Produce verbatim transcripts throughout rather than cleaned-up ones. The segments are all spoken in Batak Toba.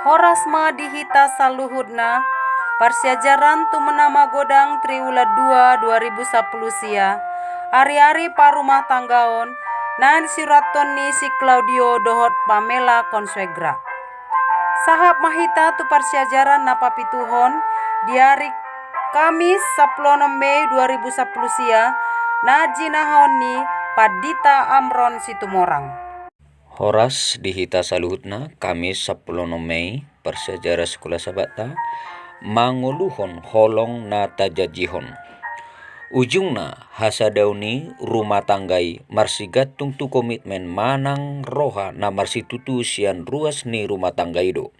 Horas ma di hita saluhutna. Parsiajaran tu na magodang triwulan dua dua ribu sapulu sia, ari-ari parumatanggaon, na sihurathon ni si Claudio dohot Pamela Consuegra. Sahat ma hita tu parsiajaran na papituhon di ari Kamis sapulu onom Mei dua ribu sapulu sia, na jinahahon ni Pandita Amron Situmorang. Horas di hita saluhutna. Kamis sapulu onom Mei, parsiajaran Sikola Sabatta mangoluhon holong na tajanjihon. Ujungna, hasadaon ni rumah tangga i marsigantung tu komitmen manang roha na marsitutu sian ruas ni rumah tangga i do.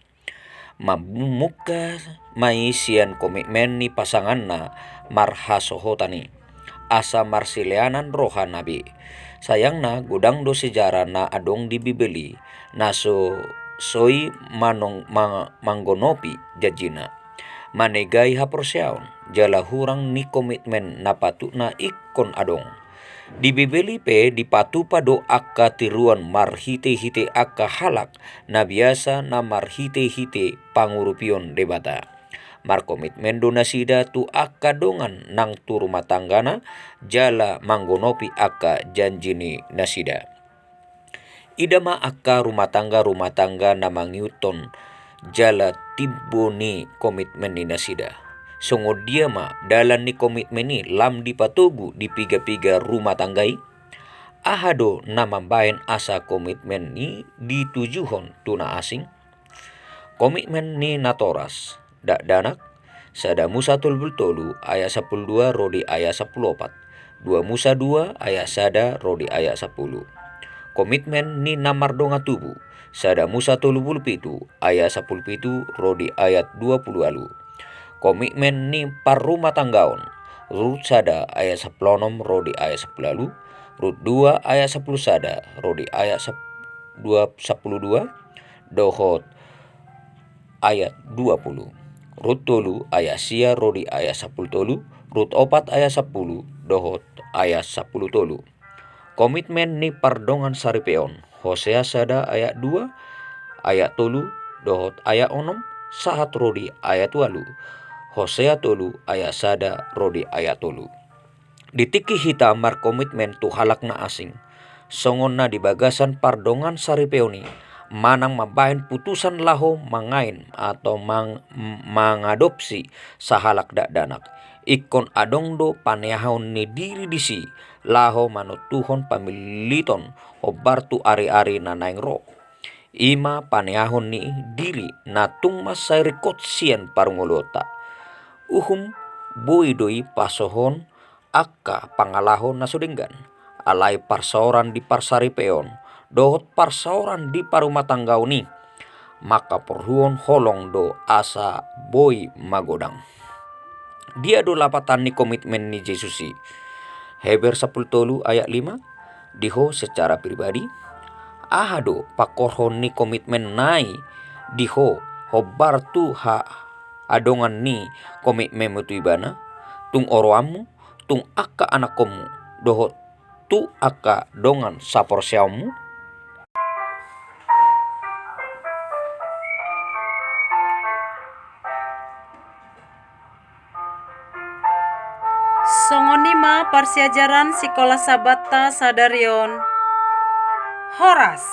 Mamungka ma i sian komitmen ni pasanganna marhasohotan i, asa marsileanan rohana be. Sayangna, godang do sejarah na adong di Bibel i, na so, so i manong-, ma-, manggonopi janjina, manegai haporseaon, jala hurang ni komitmen na patutna ingkon adong. Di Bibel i pe dipatupa do angka tiruan marhite-hite angka halak na biasa na marhite-hite pangurupion Debata. Markomitmen do nasida tu angka dongan nang tu rumah tanggana, jala manggonopi angka janji ni nasida. Ida ma angka rumah tangga-rumah tangga na mangihuthon jala timbo ni komitmen ni nasida. Songon dia ma dalan ni komitmen i lam dipatogu di piga-piga rumah tangga i? Aha do na mambahen asa komitmen i ditujuhon tu na asing? Komitmen ni natoras, dakdanak, Sada Musa tolu pulu tolu ayat sapulu dua ro di ayat sapulu opat, Dua Musa dua ayat sada ro di ayat sapulu. Komitmen ni na mardongan tubu, Sada Musa tolu pulu pitu ayat sapulu pitu ro di ayat dua pulu ualu. Komitmen ni parrumatanggaon, Rut sada ayat sapulu onom ro di ayat sapulu ualu, Rut dua ayat sapulu sada ro di ayat sap-, dua, sapulu dua, dohot ayat dua pulu. Rut tolu ayat sia ro di ayat sapulu tolu, Rut opat ayat sapulu, dohot ayat sapulu tolu. Komitmen ni pardongan saripeon, Hosea sada ayat dua, ayat tolu, dohot ayat onom, sahat ro di ayat ualu. Hosea tolu ayat sada ro di ayat tolu. Di tingki hita markomitmen tu halak na asing, songon na di bagasan pardongan saripeon i, manang mambahen putusan laho mangain atau mang-, mangadopsi sahalak dakdanak, ingkon adong do paneaon ni diri disi, laho manontuhon pamilliton hombar tu ari-ari na naeng ro. I ma paneaon ni diri na tung mansai ringkot sian parngoluonta. Uhum, boi do i pasohon angka pangalaho na so denggan. Alai parsaoran di parsaripeon dohot parsaoran di parumatanggaon i mangkaporluhon holong do asa boi magodang. Dia do lapatan ni komitmen ni Jesus i? Heber sapulu tolu ayat lima. Di ho secara pribadi, aha do pangkorhon ni komitmen nai di ho hombar tu ha-, adongan ni komitmenmu tu ibana, tung oroanmu, tung angka anakkonmu, dohot tu angka dongan saporseaonmu? Songon i ma parsiajaran Sikola Sabatta sadari on. Horas.